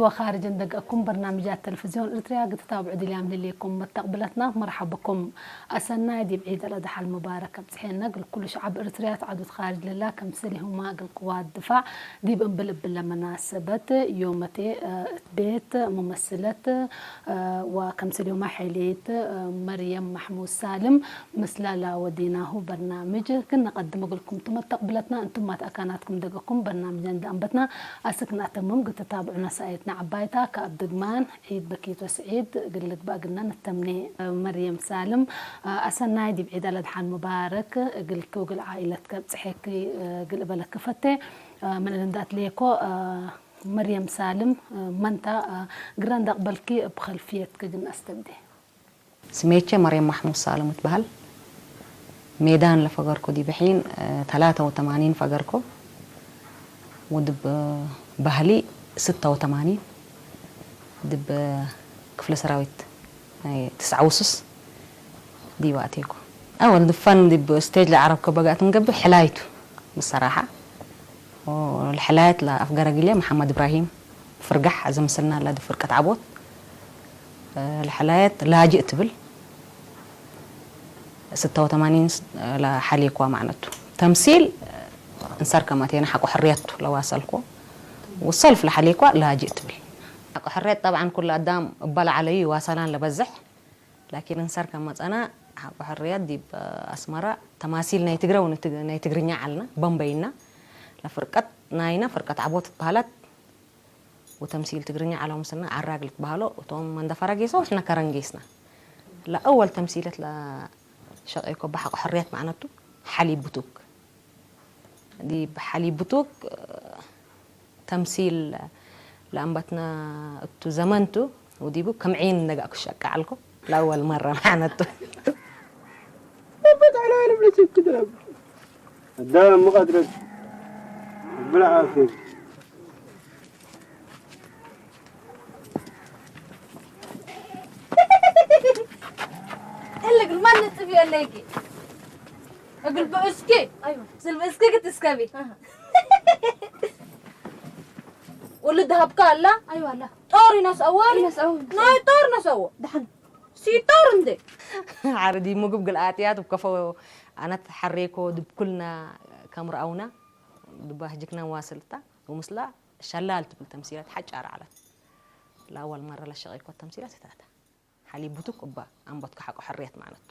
ወኻርጅ እንደገኩም በርናምጃት ተለፍዝዮን እርትርያ ግትታብዑ ድልያም ልልየኩም መተቕብለትና መርሓብኩም። ኣሰናይ ዲብ ዒድ ኣልኣድሓ ልሙባረክ ኣብጽሐና ግል ኩሉ ሸዓብ እርትርያ ተዓዱት ኻርጅ ልላ ከምስል ይሁማ ግል ቅዋት ድፋዕ ዲብ እምብል እብለ መናሰበት ዮመቴ ቤት ሙመስለት ወከምስል ይሁማ ሐሌት መርየም ማሕሙድ ሳልም ምስላላ ወዲናሁ በርናምጅ ክነቐድም እግልኩም ትመተቕብለትና እንቱም ማት ኣካናትኩም ደገኩም በርናምጅ እንደ ኣንበትና ኣስክ ንኣተምም ግትታብዑና ሰኣየትና ዓባይታ ከኣብ ድግማን ዒድ በኪት ወስዒድ እግል ልግባእ ግና ንተምኔ። መርየም ሳልም ኣሰናይ ዲብ ዒድ ኣልኣድሓን ሙባረክ እግልኪ ወግል ዓኢለትኪ ኣብጽሐኪ እግል እበለኪ ፈቴ። መን እንዳትለየኮ መርየም ሳልም መንታ ግራ እንዳቕበልኪ እብ ኸልፍየትኪ ግን ኣስተብዴ። ስሜቼ መርየም ማሕሙድ ሳልም እትበሃል። ሜዳን ለፈገርኮ ዲበ ሒን ተላተ ወተማኒን ፈገርኮ። ወድብ ባህሊ ስተ ወተማኒን ድብ ክፍለ ሰራዊት ናይ ትስዓ ውሱስ ዲብ ኣቴኮ። ኣወል ድፋን ዲብ ስቴጅ ለዓረብከ በጋት እንገብር ሕላይቱ ብሰራሓ። ለሐላየት ለኣፍገረ ጊልየ መሓመድ እብራሂም ፍርጋሕ ዘምስልና ለዲ ፍርቀት ዓቦት ለሐላየት ላጅእ ትብል ስተ ወተማኒን ለሓሌኳ ማዕነቱ ተምሲል እንሰር ከማቴና ሓቆ ሕርየቱ ለዋሰልኮ ወሰልፍ ለሓሌኳ ላጅእ ትብል ሓቆ ሕርየት ጠብዓን ኩሉ ኣዳም እባ ለዓለዩ ይዋሰላን ለበዝሕ ላኪን እንሰር ከመጸና ሓቆ ሕርየት ዲብ ኣስመራ ተማሲል ናይ ትግረ ወንትግ ናይ ትግርኛ ዓልና በምበይና ለፍርቀት ናይና ፍርቀት ዓቦት ትበሃለት ወተምሲል ትግርኛ ዓላሙ ስና ዓራግ ልትበሃሎ እቶም መንደፈራ ጌሶ ወሕና ከረን ጌስና ለኣወል ተምሲለት ለሸቀይኮ ብሓቆ ሕርየት ማዕነቱ ሓሊብ ብቱክ ዲብ ሓሊብ ብቱክ ተምሲል ለኣንበትና እቱ ዘመንቱ ውዲቡ ከም ዒን እንደጋእኩ ሸቃዓልኩ ለኣወል መረ ማዕነቱ በጣላ ለብለች ክድረብ الدم مقدرك بالعافية هلك ما نتفي عليكي. اقول بأسكي. ايوه. سلب اسكي قلت اسكبي. ولد هبكا لا. ايوه لا. طوري ناس اول. ناس اول. ناي طور ناس اول. دحن. سي طور انت. عردي مقب قل آتيات وكفو أنا تحريكو دبكلنا كامر أونا دباه جكنا واصلتا ومسلا شلال تبل تمثيلات حج أرعلت. ለኣወል መረ ለሸቂኮ ተምሲላት ህታታ ሓሊብ ብቱክ እባ ኣንበትኩ ሓቆ ሕርየት ማዕነቱ።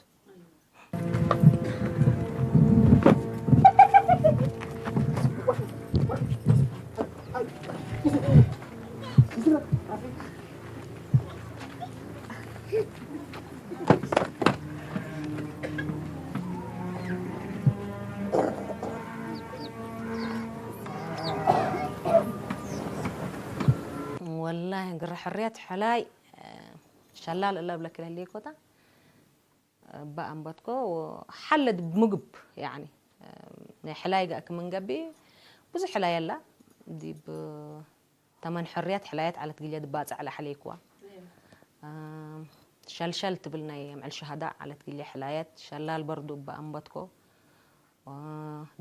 ወላሂ ግረ ሕርየት ሕላይ ሸላል እለ እብለኪ ለህልየኮታ እባ ኣንበትኮ ሓለ ድብ ምግብ ያኒ ናይ ሕላይ ጋእኪ መንገቢ ብዙሕ ሕላይ ኣላ ዲብ ተመን ሕርያት ሕላየት ዓለት ግልያ ድባጽዕ ለሓለይክዋ ሸልሸል ትብል ናይ ምዕል ሸሃዳ ዓለት ግልያ ሕላየት ሸላል በርዱ እባ ኣንበትኮ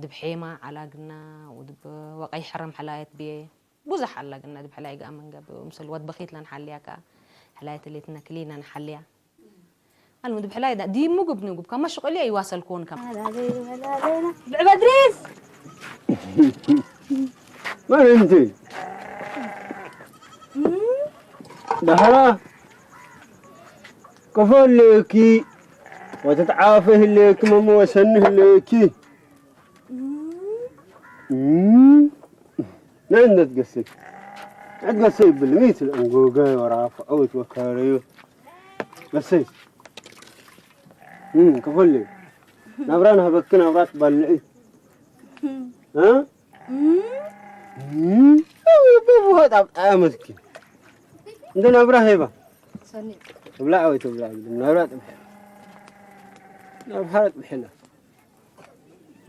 ድብ ሔማ ዓላግና ወድብ ወቀይ ሕረም ሕላየት ብየ ብዙሕ ኣላ ግና ድብ ሕላይ ገኣ መንገብ ምስል ወድ በኺት ለንሓልያ ከኣ ሕላየት ሌትና ክሊና ንሓልያ ኣልሙ ድብ ሕላይ ዲ ምግብ ንጉብ ከማ ሽቆልያ ይዋሰልኮን ከም ብዕበድሪስ ማን እንቲ ዳህራ ከፈለኪ ወተትዓፈ ህለኪ መመወሰኒ ህለኪ ንዕነት ገሰይ ንዕት ገሰይ ይብል ሚት ለእንጎገ ወራፍ ዐውት ወከረዩ ገሰይ ከፈለዩ ናብራ ንሃበኪ ናብራ ትባልዒ ብውሃ ጣብጣያ መስኪ እንደ ናብራ ሄባ ትብላዕ ወይ ትብላዕ ናብራ ጥብሐ ናብራ ጥብሐላ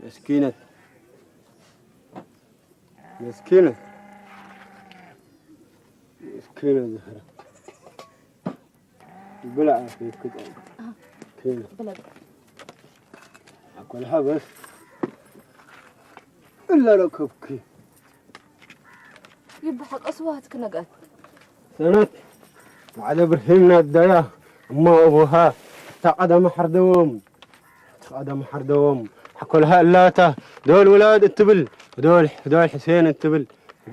መስኪነት መስኪነት መስኪነት ዝኽረ ብላዕ ፌት ክጠው ኬነ ኣኮልሃ በስ እላ ረከብኪ ይብሓቅ እስዋትክ ነገኣት ሰነት ባዕለ ብርሂም ናዳያ እሞ ኣቦሃ እታ ቀደም ሓርደዎም እታ ቀደም ሓርደዎም ሓኮልሃ እላታ ዶል ውላድ እትብል ዶል ዶል ሕሴን እትብል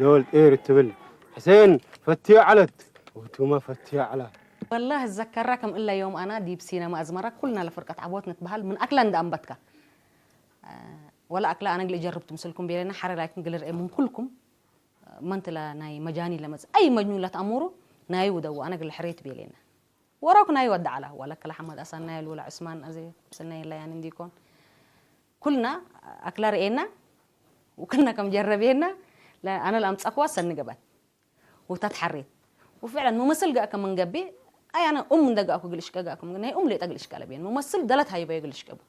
ዶል ጤር እትብል ሕሴን ፈትዮ ዓለት ውቱማ ፈትዮ ዓላ والله ዝዘከራ ከም እላ ዮም ኣና ዲብ ሲነማ ኣዝመራ ኩልና ለፍርቀት ዓቦት ንትበሃል ምን ኣክላ እንዳ ኣንበትካ ወላ ኣክላ ኣነ ግል እጀርብ ትምስልኩም ቤለና ሓረ ላይክን ግል ርኤ ምን ኩልኩም መንትላ ናይ መጃኒ ለመጽ ኣይ መጅኑ ለትኣምሩ ናይ ውደው ኣነ ግል ሕሬት ቤሌና ወራኩ ናይ ወዳ ዓላ ወላ ከላ ሓመድ ኣሳና የል ወላ ዑስማን ኣዘ ስና የላ ያን እንዲኮን ኩልና ኣክላ ርኤና وكلنا كم جربينا لا أنا الأمس أقوى سن قبل وتتحريت وفعلا ممثل قاك من قبي أي أنا أم دقاكو قلش قاكو من هي أم لي تقلش قال بين ممثل دلت هاي بيقلش قبو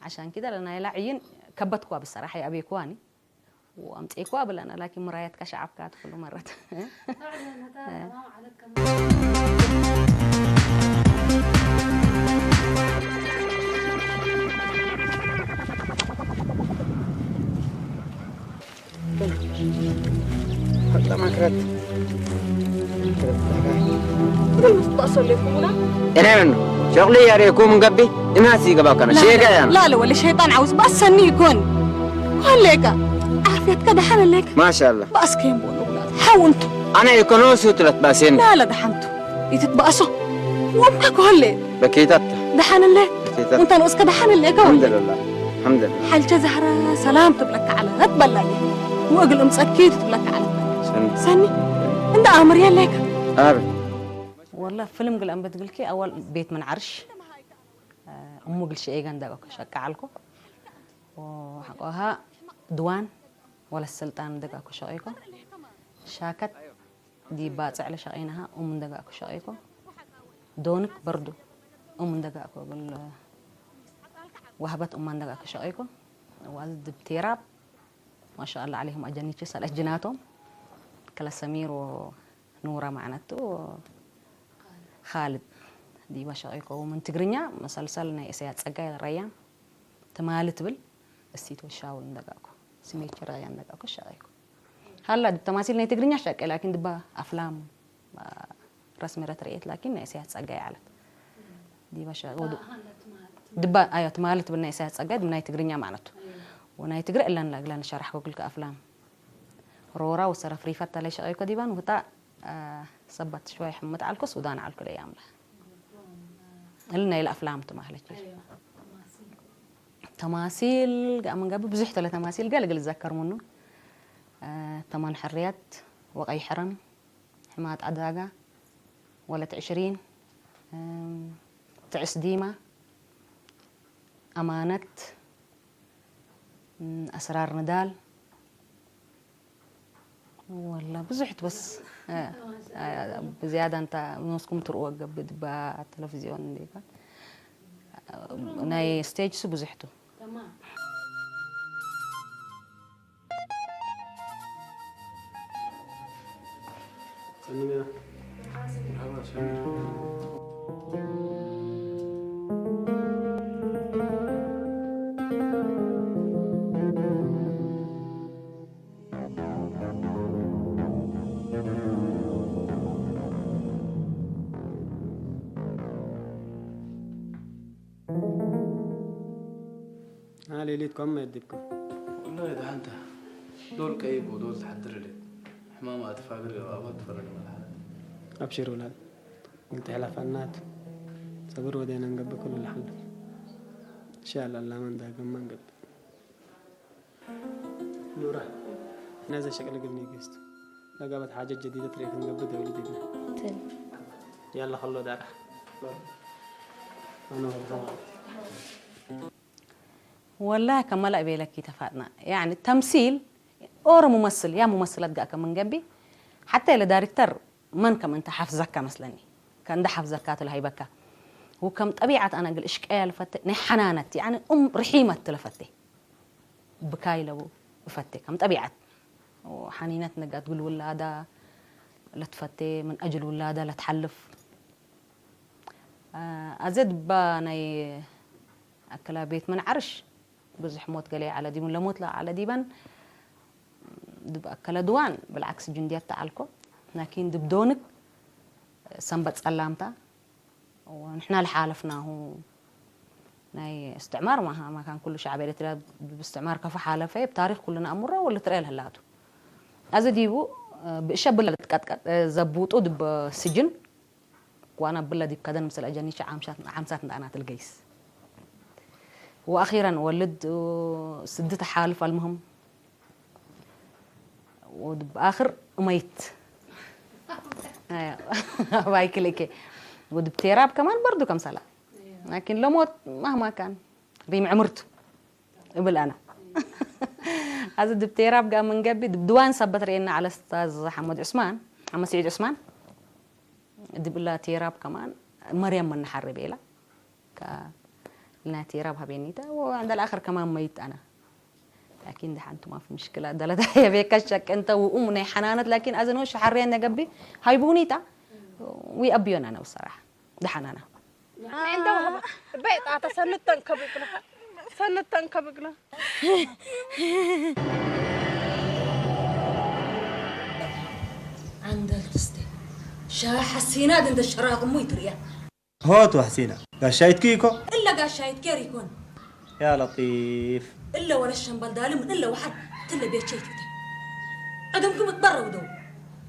عشان كده لنا يلا عين كبتكوا بصراحة يا أبي كواني وأمتيكوا بلنا لكن مرايات كشعب كات كل مرة ጠማክረት ግን ምስ ትጠቕሶ ኣለይኩምና እኔምን ሸቕሊ ያሬኩም ገቢ እናስ ይገባከነ ሼጋ ያን لا لا ولا شيطان عاوز بأسني يكون هليك عافيتك دحن لك ማሻላ بأسكين بولو حاولت ኣነ ኢኮኖሚስ ትለት ባሴን لا لا دحنت يتتبأسو وامك هلي በኬታታ دحن لك በኬታታ وانت نقصك دحن لك الحمد لله الحمد لله ሓልቸ ዛህራ ሰላም ትብለካ ዓለት በላየ ወእግል እምፀኪ ትብለካ ዓለት ሰኒ ሰኒ እንዳ ኣምር የለካ ኣረ والله فيلم قل أنبت قلكي أول بيت من عرش أمو قل شيء قان دقوك شقع لكو وحقوها دوان ولا السلطان دقوك شقيكو شاكت دي باتع لشقينها أم دقوك شقيكو دونك بردو أم دقوك قل وهبت أمان دقوك شقيكو وأز دبتيراب ما شاء الله عليهم أجنيتش سال أجناتهم كلا سمير ونورة معناتو خالد ديبا شقيكو من تقرنيا مسلسل ناي إسيات سقاي ريان تمالي تبل السيت والشاول ندقاكو سميت ريان ندقاكو شقيكو هلا دب تماثيل ناي تقرنيا شقي لكن دبا أفلام رسمي رتريت لكن ناي إسيات سقاي علت ديبا شقيكو دبا أيوة تمالي تبل ناي إسيات سقاي دب ناي تقرنيا معناتو وناي تقرأ إلا نلاقي لنا شرح كل أفلام ሮራ ወሰረፍሪፈት ተለይ ሸቂኮ ዲባን ውታ ሰባት ሽዋይ ሕምት ዓልኩ ሱዳን ዓልኩ ለይ ኣምላ እልና ኢለ ኣፍላም ትማህለች ተማሲል ጋር መንገብ ብዙሕ ተለ ተማሲል ገለ ገለ ዘከር ሙኑ ተማን ሕርያት ወቀይ ሕረም ሕማት ዓዳጋ ወለት ዕሽሪን ትዕስ ዲማ ኣማነት ኣስራር ንዳል ወላ ብዙሕ ትበስ ብዝያዳ እንታ ኖስኩም ትርእዎ ገብድ ባ ተለቪዝዮን እንዲካ ናይ ስቴጅ ሱ ብዙሕቱ ሌሊት ኮም መድብኩም والله ده انت دول كئيب ودول تحضر لك حمام اتفاقر يا ابو اتفرج ولا حاجه ኣብሽር ውላድ ግልቲ ሕላፋናት ሰብር ወደና ንገብር ኩሉ ልሓልፍ እንሻላ ላመን ዳግም መንገብ ኑራ ነዘ ሸቅልግል ንግስት ለጋበት ሓጀት ጀዲደት ርኤ ክንገብር ደውሊ ዲድና ያላ ከሎ ዳራ والله كملا بيلك تفاتنا يعني التمثيل ኦሮ ሙመስል ያ ሙመስላት ጋር ከምንገቢ ሓታ ኢለ ዳይሬክተር መን ከም እንተ ሓፍዘካ መስለኒ ከእንዳ ሓፍዘካ ትልሃይበካ وكم طبيعة أنا قل إشكال فت نحنانت يعني أم رحيمة تلفت بكاي لو فت كم طبيعة وحنينة نقات قل ولادة لتفتي من أجل ولادة لتحلف ኣዘ ድባ ናይ ኣከላ ቤት ምን ዓርሽ ብዙሕ ሞት ገለ ዓለ ዲቡን ለሞት ላ ዓለ ዲበን ድብ ኣከለ ድዋን ብልዓክስ ጅንድያት ተዓልኮ ላኪን ድብ ዶንክ ሰንበት ጸላምታ ንሕና ልሓለፍናሁ ናይ እስትዕማር ማሃ ማካን ኩሉ ሻዕብ ኤርትራ ብእስትዕማር ከፈ ሓለፈ ብታሪኽ ኩሉ ንኣምሮ ወለ ትረኤ ልህላቱ ኣዚ ዲቡ ብእሸ ብላ ልትቀጥቀጥ ዘብውጡ ድበ ስጅን ዋና ብላ ዲብ ከደን ምስል ኣጀኒቻ ዓምሳት ዓምሳት እንዳኣናት ልገይስ ወኣኺረን ወልድ ስድት ሓልፍ ኣልምህም ወድብ ኣኽር እመይት ባይክልእከ ወድብ ቴራብ ከማን በርዱ ከምሰላ ላኪን ለሞት ማህማ ካን ሪም ዕምርቱ እብል ኣና ኣዚ ድብ ቴራብ ጋ መንገቢ ድብ ድዋን ሰበት ርኤና ዓለ ስታዝ ሓመድ ዑስማን ሓመድ ስዒድ ዑስማን ድብላ ቴራብ ከማን መርያም መናሓርብ ኢላ ናቲ ራብ ሃቤኒታ ወአንደ الآخر كمان መይት ኣና ላኪን ደሓንቱ ማፊ ምሽክላ ደለታ የቤካ ሸቅ እንተ ውኡም ናይ ሓናነት ላኪን ኣዘኖ ሸሓርያ ነገቢ ሃይቡ ሁኒታ ዊ ኣቢዮና ነው ሰራሕ ደሓናና عندهم بيت عطا سنتن كبقنا سنتن كبقنا عندل تستي شاحسينا دند الشراغ مو يتريا ሆት ዋሕሲና ጋሻይትኪ ኢኮ إلا قاشايت كير يكون يا لطيف إلا ولا الشنبل دالم إلا واحد تلا بيتشي تبتي عدمكم تبرودوا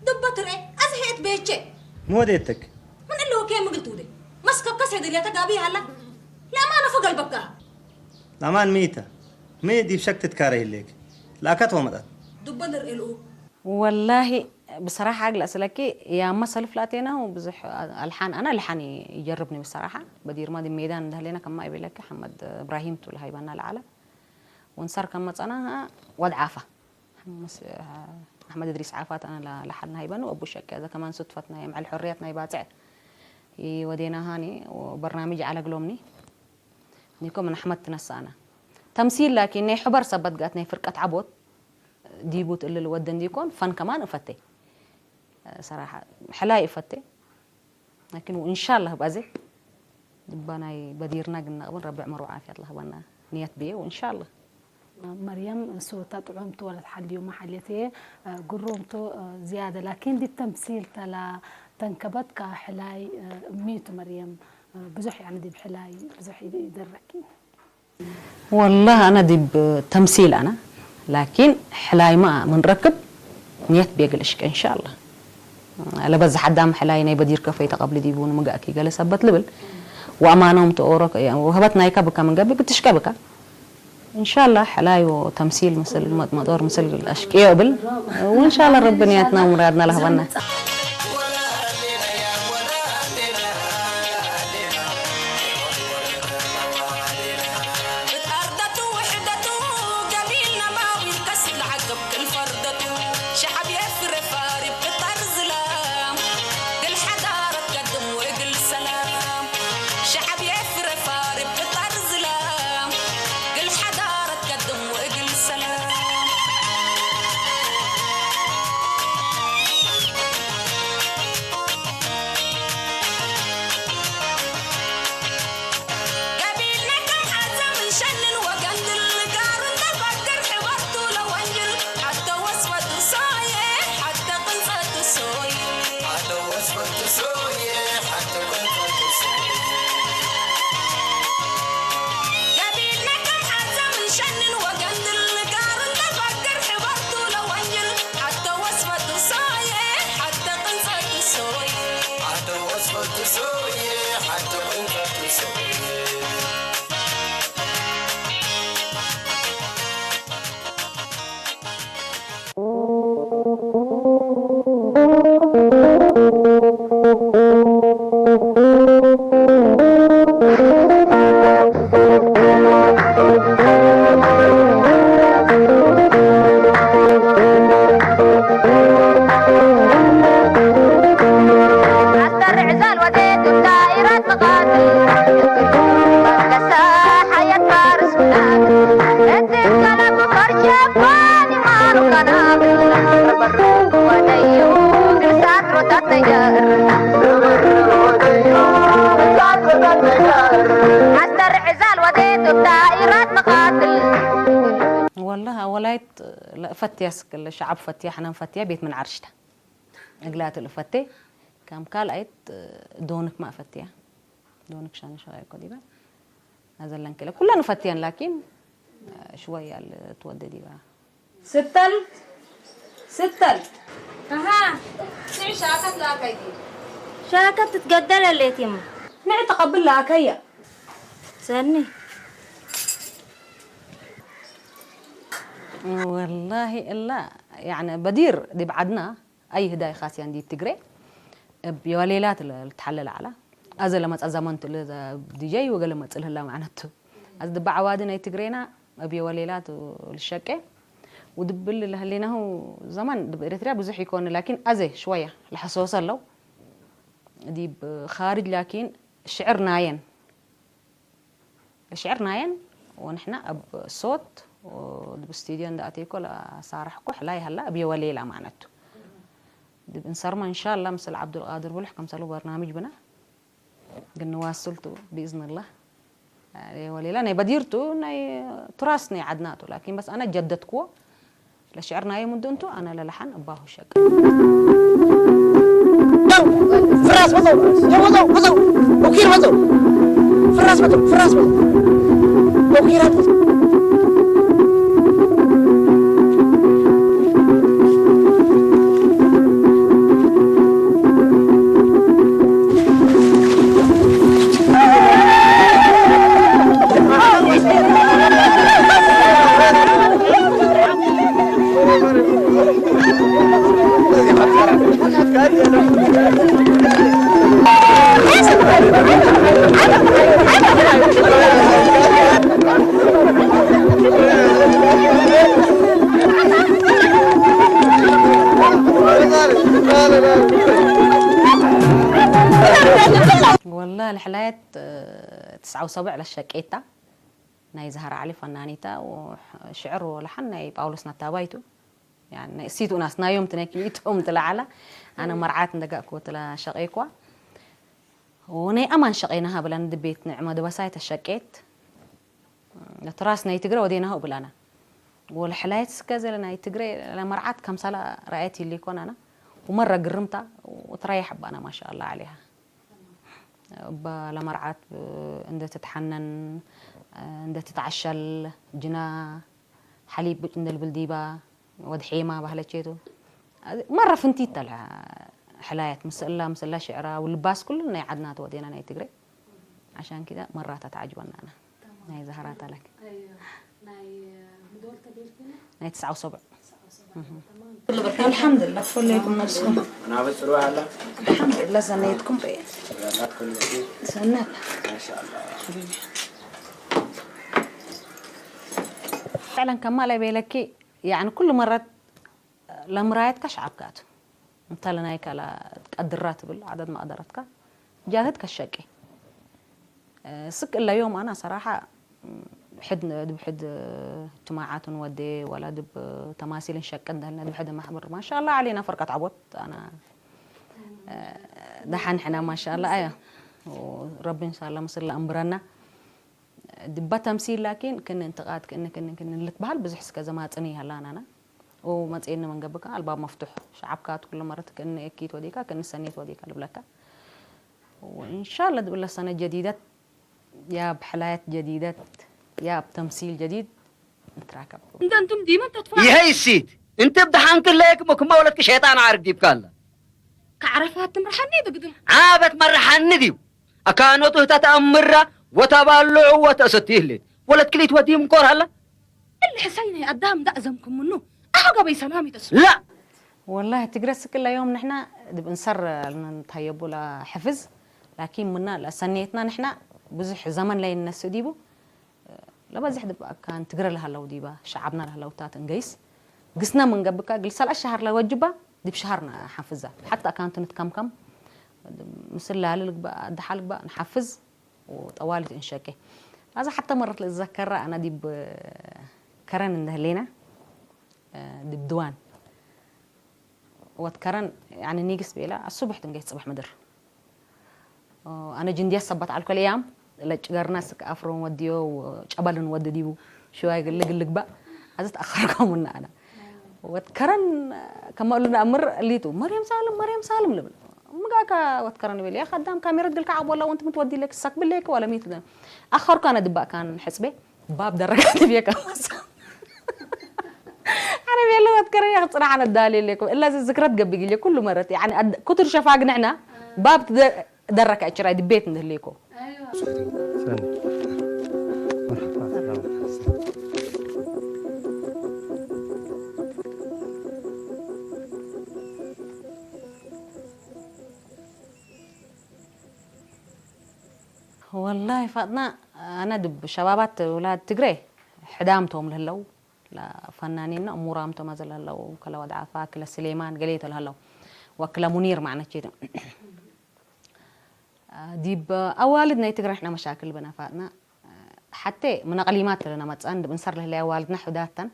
دبت رأي أزهيت بيتشي موديتك من إلا وكيم قلتوا دي مسكب كسر دليا تقابي هلا لا ما نفق البكا ላማን ሚተ ሚ ዲብ ሸክ ትትካረ ህሌክ ላከት ወመጠት دبل رأي الأو والله بصراحة أقلع سلكي يا ما سلف لاتينا وبزح ألحان أنا ألحاني يجربني بصراحة بدير ما دي ميدان ده لنا كما يبي لك محمد إبراهيم تول هاي بنا العالم ونصار كما صنعها وضعافة مس- أحمد إدريس عافات أنا لا- لحالنا هاي بنو أبو شك هذا كمان صدفتنا يا مع الحريات ناي باتع يودينا هاني وبرنامج على قلومني ኒኮ ምን ኣሕመድ ትነሳእና ተምሲል ላኪን ናይ ሕበር ሰበት ጋት ናይ ፍርቀት ዓቦት ዲቡ ትእልል ወደን ዲኮን ፈን ከማን እፈቴ ሰራሓ ሕላይ እፈቴ ላኪን እንሻላህ ባዜ ድባ ናይ በዲርና ግን ነቕብን ረቢ ዕመር ወዓፍያት ለህበና ንየት ብየ እንሻላህ مريم صوتا طعمت ولا تحليو محليتي قرومتو زيادة لكن دي التمثيل تلا تنكبت كحلاي ميتو مريم ብዙሕ እያ ንዲብ ሕላይ ብዙሕ ይደረኪ والله أنا ديب تمثيل أنا لكن حلاي ما من ركب نيت بيقل إشك إن شاء الله لبز حدام حلاي ناي بدير كفي تقبل ديبون مقاكي قال سبت لبل وأمانهم تأورك وهبت نايكا بكا من قبل بتشكا بكا إن شاء الله حلايو تمثيل مثل مدور مثل أشكي قبل وإن شاء الله ربنا ياتنا ومرادنا لهبنا والله ولايت لا فتيا سكل شعب فتيا حنان فتيا بيت من عرشته أقلات الفتي ከም ካልኣይት ዶንክ ማ እፈትያ። ዶንክ ሻንሻ እኮ ዲባ። ኣዘለን ከለ ኩለን እፈትየን ላኪን ሽወያ ትወደድ ዲባ። ستل ستل. اها، سعي شاكت لا كيدي. شاكت تتقدر اللي يتم. نعي تقبل لا كيا. سني. والله إلا يعني بدير دي بعدنا أي هداي خاص يعني دي تجري. بيوليلات التحلل على. أزل ما تزمنت لذا دي جاي وقال ما تسأل هلا معناته. أز دبع وادنا يتجرينا بيوليلات الشقة. ودبل اللي هليناه زمان دب إريتريا بزح يكون، لكن أزي شوية لحسوس لو دي بخارج، لكن شعر ناين شعر ناين ونحن أب صوت ودب استديو عند أتيكو لا صارح كح لا يهلا أبي وليلة معناته. دب إنصرما إن شاء الله مثل عبد القادر بلح كم سلو برنامج بنا قلنا واصلته بإذن الله. يعني وليلة ناي بديرته ناي تراث ناي عدناته، لكن بس أنا جددكو ለሽዕርናዮ ሙንቱ እንቱ ኣነ ለለሓን እባሁ ሸቅ ፍራስ በተው የበተው በተው ኡኪር በተው ፍራስ በተው ፍራስ በተው ኡኪራት በተው والله الحلايات تسعة وسبع ለሸቄታ ናይ ዛህራ ዓሊ ፈናኒታ ሽዕር ወላሓን ናይ ጳውሎስ ናታባይቱ እሲቱ ናስ ናዮም ትነኪ ኢቶም ትለዓላ ኣነ መርዓት እንደጋእኩ ትላ ሸቄኳ ወናይ ኣማን ሸቄና ሃብላ ንድቤት ንዕመ ድበሳይ ተሸቄት ለትራስ ናይ ትግረ ወዴናሁ ብላና ወልሕላየት ስከ ዘለ ናይ ትግረ ለመርዓት ከምሳላ ራእየት ይሊ ኮናና ወመረ ግርምታ ወትራያ ሕባና ማሻ ኣላ ዓሊሃ እባ ለመርዓት እንደትትሓነን እንደትትዓሸል ጅና ሓሊብ ብጭ እንደልብል ዲባ ወድሒማ ባህለቼቱ መረ ፍንቲት ተልሃ ሕላያት ምስላ ምስላ ሽዕራ ውልባስ ኩሉ ናይ ዓድና ተወዴና ናይ ትግረ ዓሻን ኪዳ መራታ ተዓጅበና ኣና ናይ ዛህራታ ለክ ናይ ትስዓ ወሰብዕ الحمد لله فليكم نفسكم نابت روح الله الحمد لله سنيتكم بيه سنات ما شاء الله فعلا كمال بيلكي يعني كل مرة لمرايتك شعبكات انت لنايك على قدرات بالعدد ما قدرتك جاهد كشكي ስቅ እለዮም ኣና ሰራሓ ሕድ ድብሕድ እትማዓትን ወዴ ወላ ድብ ተማሲልን ሸቅን ደህልና ድብሕድ ማሕበር ማሻላ ዓሌና ፈርቀት ዓቦት ኣና ደሓን ሕና ማሻላ ኣያ ረቢ እንሻላ ምስላ ኣንብረና ድባ ተምሲል ላኪን ክን እንትቃት ክን ክን ክን ልክ በሃል ብዙሕ እስከ ዘማፅን ይሃላናና መፅኤኒ መንገብካ ኣልባብ መፍቱሕ ሸዓብካ ትኩሉ መረት ክን እኪት ወዲካ ክን ሰኔት ወዲካ ልብለካ وإن شاء الله تقول لنا سنة جديدة يا بحلايات جديدة يا بتمثيل جديد نتراكب. انت انتم ديما تتفاعلوا. ይሄ ይሲት እንት ብደሓን ክለየክ ሞ ክማ ወለትክ ሸይጣን ዓርግ ዲብካ ኣላ። ከዓረፋት ትምርሓኒ ብግድም። ዓበት መርሓኒ ድዩ ኣካኖቱ ህታ ተኣምራ ወተባልዑ ወተእሰቲ ይህሌት ወለት ክሊት ወዲም እንኮር ሃላ እሊ ሕሳይ ናይ ኣዳም ዳእዘምኩም ምኑ ኣሃ ገበይ ሰላም ይተስ ላ ወላሂ ትግረ ስቅላ ዮም ንሕና ድብ እንሰር ንታየቡ ላሕፍዝ ላኪን ምና ላሰንየትና ንሕና ብዙሕ ዘመን ላይ ንነስእ ዲቡ ለበዝሕ ድብ ኣካን ትግረ ለሃለው ዲባ ሸዓብና ለሃለውታት እንገይስ ግስና ምንገብካ ግልሰል ኣሻሃር ለወጅባ ድብ ሸሃር ንሓፍዛ ሓታ ኣካንቱ ንትከምከም ምስላ ልግባ ኣድሓ ልግባ ንሓፍዝ وطوالت انشكي هذا حتى مرة للذكر أنا دي بكرن إن هلينا دي بدوان وتكرن يعني نيجس بيلا الصبح تنجي الصبح مدر أنا جندي السبت على كل أيام لجرنا سك أفرون وديو وجبلن وديو شو هاي قال لك بقى هذا تأخركم من أنا وتكرن كما قلنا أمر ليتو مريم سالم مريم سالم لبل ምጋካ ወትከረን ይብል፣ "ያ ኸዳም ካሜራ ትግልካ ዓቦላ ወንት ምትወዲ ለክ ሳክ ብለክ ወላ ሚት ደ-" ኣኸርካ ነድባእካን ሕጽቤ፣ ባብ ደረካ ትብየካ። ኣነ ቤሎ ወትከረን ያ ጽናሕ ኣነ ዳሊ ለኩ። እላ ዝክረት ገብግ ኢለ ኩሉ መረት፣ ያኒ ኣድ-፣ ኩቱር ሸፋግ ንሕና፣ ባብ ትደ-፣ ደረካ እችራይ ድቤት እንደህልኮ። ወላሂ ፋጥና፣ ኣነ ድብ ሸባባት ውላድ ትግሬ ሕዳምቶም ለለው፣ ላ ፈናኒና እሙራምቶም ዘለለው፣ ከለ ወድዓፋ፣ ክለ ስሌማን፣ ገሌ ተለለው፣ ወክለ ሙኒር ማዕነች። ዲብ ኣዋልድ ናይ ትግሬ ሕና መሻክል ብና ፋጥና፣ ሓቴ ምነቕሊማት ለና መጻን፣ ድብ እንሰር ለህለያ ኣዋልድና ሕዳተን፣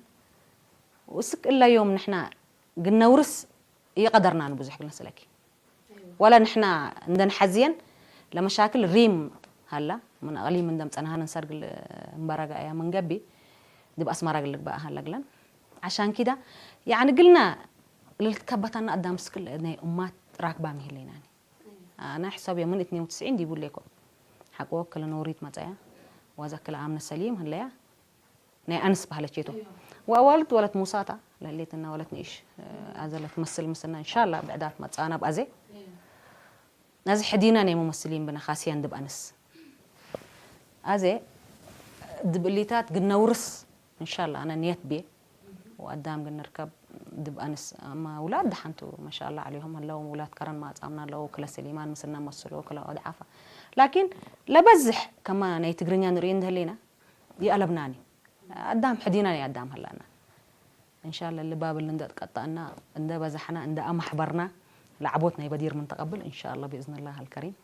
ውስቅ እለዮም ንሕና ግን ነውርስ እየቀደርና ንብዙሕ ግን ስለኪ። ወላ ንሕና እንደንሓዝየን ለመሻክል ሪም ሃላ፣ ምን ኣቕሊም እንደም ጸናሃን እንሰርግል እምበረጋ እያ መንገቢ፣ ድብ ኣስመራ ግልግ በኣ ሃላ ግለን። ዓሻን ኪዳ፣ ያዕኒ ግልና ልልትከበታና ኣዳም ስክል ናይ እማት ራክባ ሚህለይናኒ። ኣና ሕሳብ የምን እትኔው ትስዒን ዲቡ ሌኮ። ሓቆ ክለ ኖሪት መጸያ፣ ዋዛ ክለ ኣምነ ሰሊም ህለያ፣ ናይ ኣንስ ባህለች የቶ። ወኣዋልድ ወለት ሙሳታ፣ ለሌትና ወለት ንእሽ፣ ኣዘለት መስል ምስና፣ እንሻላ ብዕዳት መጻና ብኣዜ። ናዚ ሕዲና ናይ ሙመስሊን ብና ኻስያን ድብ ኣንስ። ኣዜ ድብሊታት ግን ነውርስ፣ እንሻላ ኣነ ንየት ቤ፣ ወኣዳም ግን ንርከብ ድብ ኣንስ፣ ኣማ ውላድ ደሓንቱ፣ ማሻላ ዓሊሆም ኣለዉ፣ ውላድ ከረን ማጻምና ኣለዉ፣ ክለ ስሊማን ምስና መስሎ፣ ክለ ወድዓፋ። ላኪን ለበዝሕ ከማ ናይ ትግርኛ ንርኢ እንደህሊና፣ ይኣለብናኒ። ኣዳም ሕዲና ናይ ኣዳም ሃላና። እንሻላ ልባብል እንደ ቀጣና፣ እንደ በዛሕና፣ እንደ ኣማሕበርና፣ ለዓቦት ናይ በዲር ምን ተቐብል፣ እንሻላ ብእዝንላህ ኣልከሪም።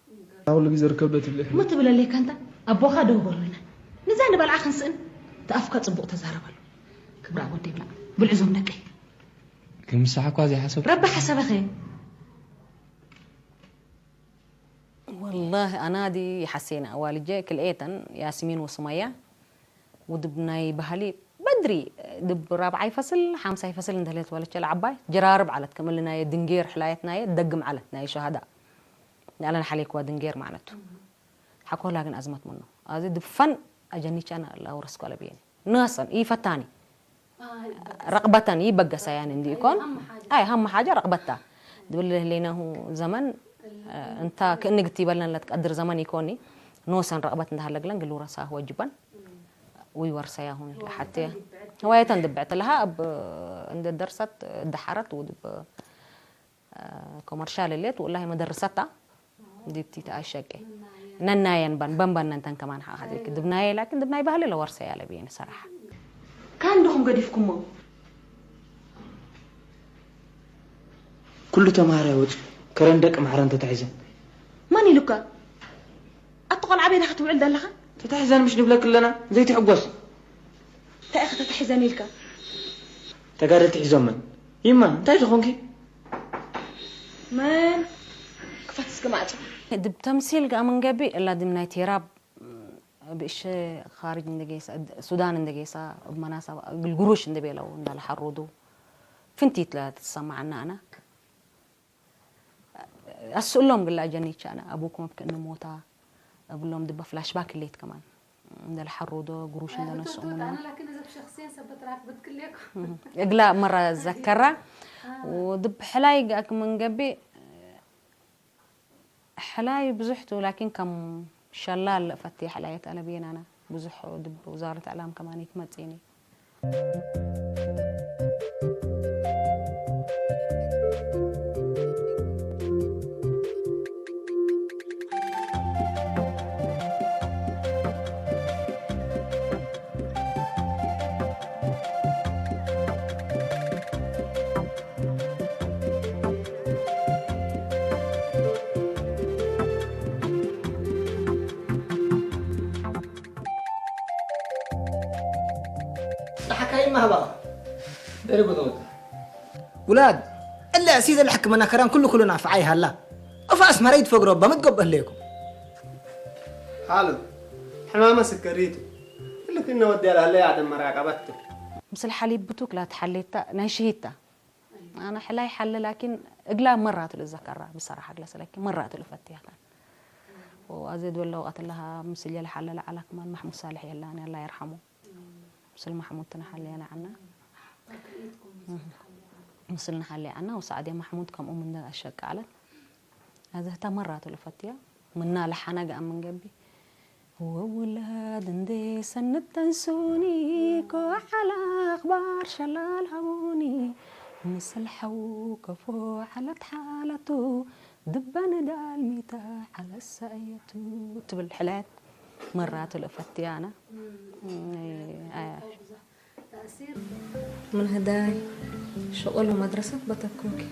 ኣብ ኩሉ ግዜ ርከብ ዶ ትብሊ? እሞ ትብለለይ ከንታ፣ ኣቦኻ ደው በሉልና። ንዛ ንበልዓ ክንስእን፣ ተኣፍካ ጽቡቕ ተዛረበሉ። ክብራ ወደይ ብላዕ፣ ብልዕዞም ደቀይ። ግን ምሳሕ እኳ ዘይሓሰብ። ረቢ ሓሰበኸ? ወላሂ ኣናዲ ይሓሴና ኣዋልጀ ክልኤተን ያስሚን ወሱመያ ውድብ ናይ ባህሊ በድሪ ድብ ራብዓይ ፈስል ሓምሳይ ፈስል እንደሌት ወለቸ ለዓባይ ጀራርብ ዓለት ከምልናየ ድንጌር ሕላየትናየ ደግም ዓለት ናይ ሸሃዳ ንኣለን ሓሌክዋ ድንጌር ማዕነቱ ሓኮላ ግን ኣዝመት ምኖ ኣዚ ድብ ፈን ኣጀኒቻና ላውረስ ኳለብየኒ ንገሰን ይፈታኒ ረቕበተን ይበገሳያን እንዲ ይኮን ኣይ ሃም ሓጃ ረቕበታ ድብል ህሌናሁ ዘመን እንታ ክእንግት ይበልነን ለትቀድር ዘመን ይኮኒ ንወሰን ረቕበት እንዳሃለግለን ግል ውረሳ ወጅበን ወይ ወርሰያ ሁን ለሓትያ ህዋየተን ድብዕት ለሃ ኣብ እንደ ደርሰት ደሓረት ውድብ ኮመርሻል ሌት ወላሂ መደርሰታ ዲብቲ ተኣሸቀ ነናየን በን በንበን ነንተን ከማን ሓ ሀዜ ድብናየ ላኪን ድብናይ ባህሊ ለወርሰያ ለብየን ሰራሕ ካን ድኹም ገዲፍኩሞ ኩሉ ተማሃራይ ወፂኡ ከረን ደቂ ማሕረን ተታሒዘን መን ኢሉካ ኣቲ ቆልዓ ቤዳ ክትውዕል ዘለኻ ተታሒዘን ምሽ ንብለክ ኣለና ዘይትሕጎስ እንታይ ኢኻ ተታሒዘን ኢልካ ተጋደልቲ ሒዞመን ይማ እንታይ ዝኾንኪ መን ክፈት እስኪ ማዕፆ ድብ ተምሲል ጋር መንገቢ እላ ድም ናይ ቴራብ ብእሸ ኻርጅ እንደጌሳ ሱዳን እንደጌሳ መናሳ ግልጉሩሽ እንደቤለው እንዳለሓሩዱ ፍንቲት ለትሰማዓና ኣና ኣስእሎም ግላ ጀኒቻ ኣና ኣቡኩም ኣብ ክእኒ ሞታ እብሎም ድበ ፍላሽባክ ሌት ከማን እንደለሓሩዶ ጉሩሽ እንደነስኦምና እግላ መራ ዘከራ ድብ ሕላይ ጋክ መንገቢ ሕላይ ብዙሕ ቱ ላኪን ከም ሸላል ፈቲ ሕላየት ኣለብየናና ብዙሕ ድብ ውዛረት ዕላም ከማን ይትመጽኒ ضحكاي ما هبا ديري بضوطة ولاد إلا سيد الحكمنا كران كل كلنا في عيها الله أفاس مريض فقره بمتقب إليكم حالو حمامة سكريتو اللي كنا ودي على هلا يعدم مراقبته ምስል ሓሊብ ብቱክ ላትሓሌታ ናይ ሽሂታ ኣነ ሕላይ ሓለ ላኪን እግላ መራትሉ እዘከራ ብሰራሓ እግላ ስለኪ መራትሉ ፈትያ ካን ወአዜድ ወለው ቀትለሃ ምስል የለ ሓለ ለዓላ ከማን ማሕሙድ ሳልሕ የላን ያላ የርሓሙ። ምስል ማሕሙድ ትንሓለየ ንዓና ምስል ንሓለየ ዓና ወሰዓድያ ማሕሙድ ከምኡ ምን ኣሸቃለት። ኣዘህታ መራትሉ ፈትያ ምና ለሓና ገኣ መንገቢ ወውላድ እንዴ ሰንድ ተንሱኒ ኮዓላ ኣኽባር ሸላል ሃቡኒ ምስል ሓዉ ከፎ ዓለት ሓለቱ ድበን ዳልሚታ ዓለሳ እየቱ ትብል ሕለት መራትሉ ፈትያ ኣና من هداي شغل ومدرسة بتكوكي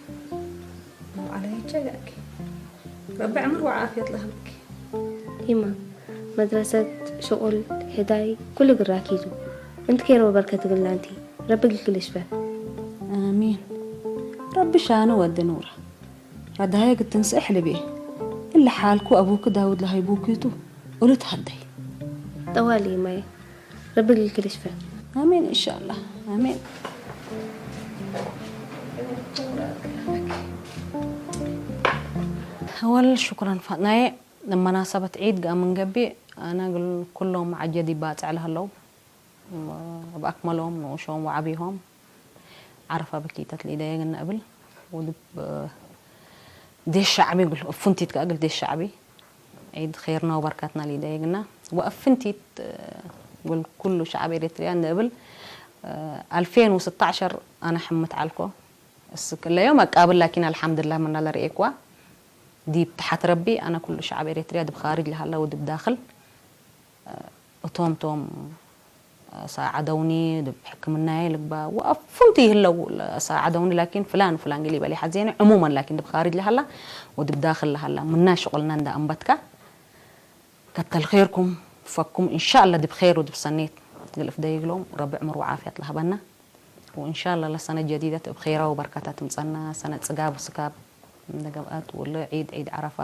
وعلى هيك لك ربي عمر وعافية لهبك ይማ መድረሰት ሽቁል ህዳይ ኩሉ ግራኪቱ እንት ኬሮ በርከት ግልና እንቲ ረቢ ግልክል ሽፈ ኣሚን። ረቢ ሻኑ ወዲ ኑራ ረዳሃየ ግትንስእ ሕልቤ እለ ሓልኩ ኣቡኪ ዳውድ ለሃይቡኪቱ ኡልት ሃደይ ጠዋሊ ይማየ ረቢ ግልክል ሽፈ ኣሜን ኢንሻላህ ኣሜን። ወል ሽኩረን ፋጥናየ መናሰበት ዒድ ገኣ ምንገቢ ኣነ ግል ኩሎም ዓጀዲ ባፅዕ ለሃለው ብኣክመሎም ንኡሾም ወዓብይሆም ዓረፋ በኪተት ሊደየ ግና እብል ወድብ ዴሽ ሻዕቢ ግል እፉንቲት ከኣ ግል ዴሽ ሻዕቢ ዒድ ኸይርና ወበርካትና ሊደየ ግና ወእፍንቲት ግል ኩሉ ሻዕቢ ኤሪትሪያ ንእብል ኣልፌን ወስታ ዓሸር ኣነ ሕምት ዓልኮ እስክለዮም ኣቃብል ላኪን ኣልሓምድላ መናለ ርእየክዋ ዲብ ተሓት ረቢ ኣነ ኩሉ ሻዕቢ ኤሪትሪያ ድብ ኻርጅ ለሃላ ወድብ ዳኽል እቶም ቶም ሳዓደውኒ ሕክምናየ ልግባ ወኣፉንቲ ይህለው ሳዓደውኒ ላኪን ፍላን ፍላን ግሊ በሊ ሓዜነ ዕሙመን ላኪን ድብ ኻርጅ ለሃላ ወድብ ዳኽል ለሃላ ምና ሽቁልና እንዳ ኣንበትካ ከተል ኸይርኩም ፈኩም እንሻላ ድብ ኸይሩ ድብ ሰኔት ግልፍ ደይግሎም ረቢ ዕምር ወዓፍያት ለሃበና وإن شاء الله لسنة جديدة بخيرة وبركة تمصنا سنة ጽጋብ وስካብ እንደገብኣት ወሎ ዒድ ዒድ ዓረፋ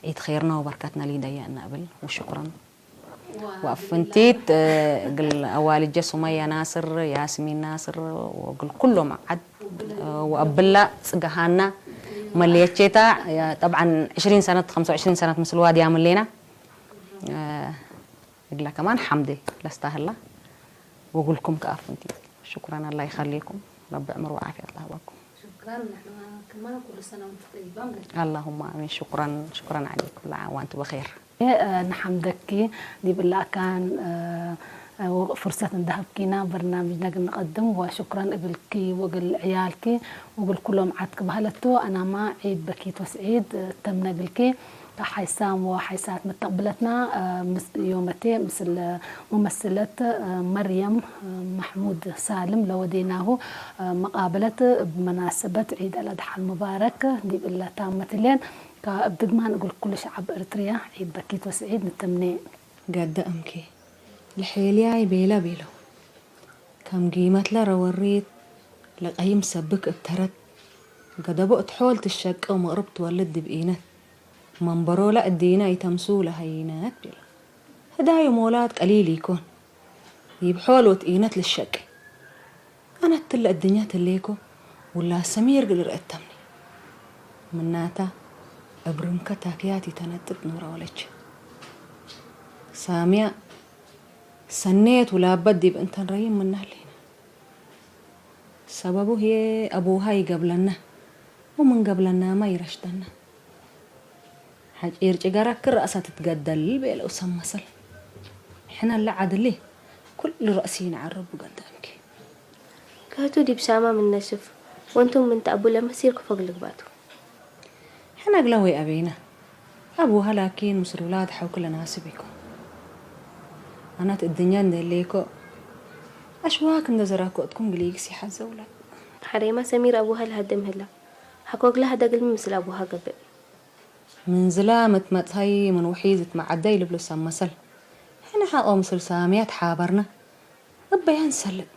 ዒድ ኸይርና ወበርከትና ሊደያ እናብል وشكرا وأفنتيت قل أوالجة سمية ناصر ياسمين ناصر وقل كلهم عد وأبلا ጽقهانا مليتشيتا طبعا عشرين سنة خمسة وعشرين سنة مثل وادي عملينا قل كمان حمدي لستاهلا وقلكم كأفنتيت شكرا الله يخليكم رب عمر وعافية الله وكم شكرا نحن كمان كل سنة وانت طيبة اللهم آمين شكرا شكرا عليكم كل عام وأنتم بخير ንሓምደኪ ዲብላእካን ፍርሰት እንዳሃብኪና በርናምጅ ነግር ንቐድም ወሽኩረን እብልኪ ወግል ዕያልኪ ወግል ኩሎም ዓድኪ ባህለቱ ኣናማ ዒድ በኪት ወስዒድ ተምነግልኪ ሓይሳም ወሓይሳት መተቕብለትና ዮመቴ ምስል ሙመስለት መርየም ማሕሙድ ሳልም ለወዴናሁ መቓበለት ብመናሰበት ዒድ ኣልኣድሓ ልሙባረክ ዲብለታ መትሌን ካብ ኣብ ድግማን እግል ኩሉ ሸዓብ እርትርያ ዒድ በኪት ወስዒድ ንተምኔ። ገደ እምኪ ልሒልያይ ቤለ ቢሎ ከም ጊመትለ ረወሪት ለቀይም ሰብክ እብተረት ገደቦ እት ሖል ትሸቀ ወመቅርብ ትወልድ ድብ ኢነት መንበሮላ እዲና ኢተምሱ ለሀይነት ቢሎ ህዳዩ ሞላት ቀሊል ኢኮን ይብ ሖል ወት ኢነት ልሸቀ ኣነ እትለ እድኛ ትሌኮ ውላ ሰሚር ግል ርአተምኒ ምናታ እብ ርምከ ታክያት ይተነጥጥ ኑረ ወለች ሳምያ ሰኔት ውላበት ዲብ እንተን ረይም ምናሌና ሰበቡ ህየ አቡሃ ይገብለና ወምን ገብለናማ ይረሽደና። ሓጪር ጭገራ ክረእሳ ትትገደል ቤለ ውሰም መሰል ሕነ ለዓድሊ ኩሉ ረእሲ ይንዓረቡ ገንዳምኪ። ከህቱ ዲብ ሳማ ምን ነስፍ ወንቱም ምን ተአቡ ለመሲር ክፎግ ልግባቱ። ሕነ እግለ ወይ አቤና አብ ውሃ ላኪን ምስል ውላድ ሐውክ ለናስብ ኢኮ። አናት እድኛ እንደሌኮ አሽዋክ እንደ ዘራኮ እትኩም ግሊግስ ይሐዘ ውላድ። ሐሬማ ሰሚር አብ ውሃ ለሀደም ህላ ሐኮግለ ሀደግልሚ ምስል አብ ውሃ ገብእ። ምን ዝላም እት መጽሀይ ምን ውሒዝ እት መዐደይ ልብሉ ሰብ መሰል። ሕነ ሐቆ ምስል ሳምያት ሓበርነ። እበያ እንሰልጥ።